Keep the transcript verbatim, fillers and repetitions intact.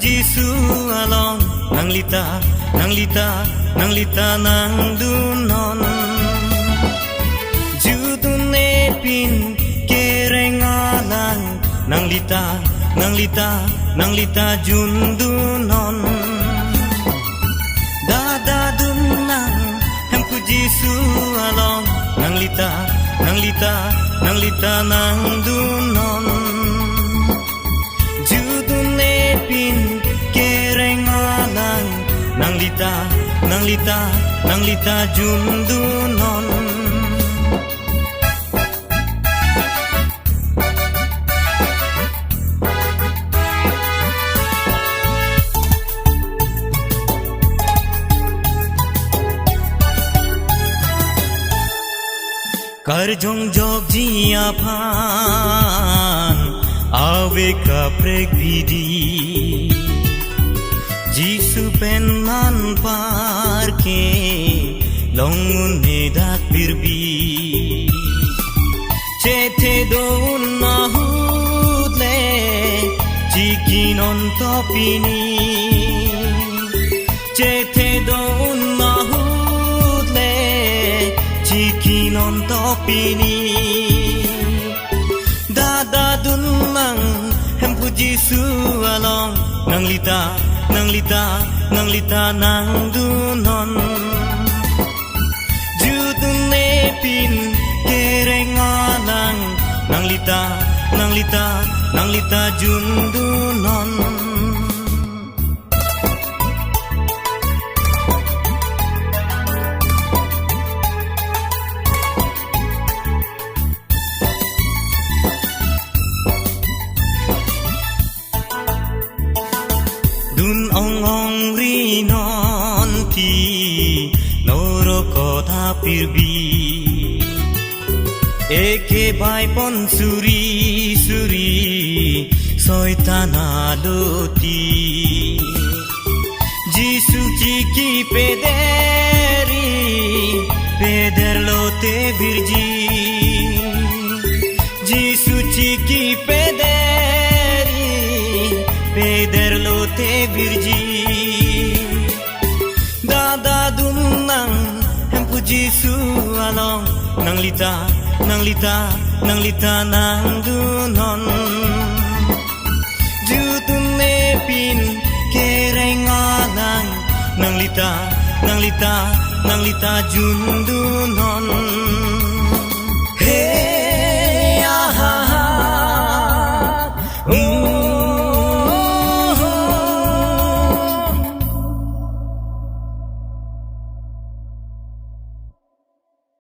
Jisu along nanglita, nanglita, nanglita nangdunnon. Jutdunne pin kereng alang nanglita, nanglita, nanglita jundunnon. Dadadun nang Hemphu Jisu along nanglita, nanglita, nanglita nangdunnon. Jutdunne pin kereng alang nanglita, nanglita, nanglita jundunnon. Karjongjokji aphan ave kaprek bidi. Jisu pen anparke long un-e dak pirbi. Chethe do-un ahut le chikinon to pini. Chethe do-un ahut le chikinon to pini. Dadadun nang Hemphu Jisu along nanglita, nanglita, nanglita nangdunnon. Jutdunne pin kereng alang nanglita, nanglita, nanglita jundunnon. Dun ong ong ri non ti norok kota pirbi. Eke bai pon suri suri Soitan aloti. Jisu chiki pederi, peder lote virji. Jisu chiki pederi, peder lote virji. Dadadun nang Hemphu Jisu along nanglita, nanglita, nanglita nangdunnon. Jutdunne pin kereng alang nanglita, nanglita, nanglita jundunnon. He